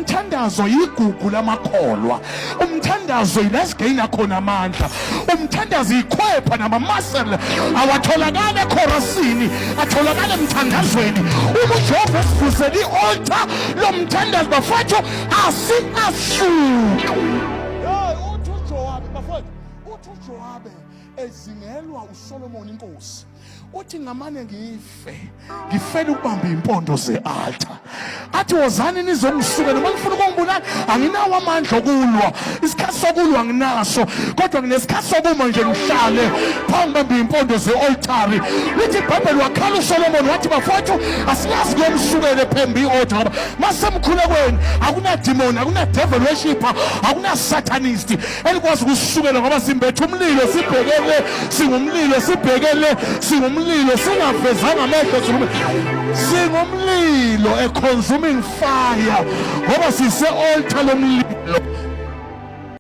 Umthandazo yigugu lamakholwa. Umthandazo yila sigeyina khona amandla. Umthandazo yikhwepha namamasel awatholakala ekhorasini, atholakala emthandazweni. Uma uJehova esivusela i-altar lomthandazo bafowethu asingasuki. Hey, uthi uJowabe bafowethu, uthi uJowabe ezingelwa uSolomon inkosi. Uthi ngamane ngife, ngifele ukubamba impondo ze-altar. Athi wozani nizongisuka noma nifuna ukungibulala, anginawo amandla okulwa. Isikhathi sokulwa anginaso, kodwa nginesikhathi sokuma nje ngihlale phambi ngibambe impondo ze-altari. Lithi iBhayibheli wakhala uSolomon wathi bafowethu asingazi kuyomsukela ephembe i-altar ngoba masemkhulekweni akunademon, akuna-devil worshipper, akuna-satanist elikwazi ukusukela ngoba simbethe umlilo sibhekele singumlilo sibhekele singumlilo singavezanga amehlo singumlilo a consuming fire ngoba sise altar lomlilo.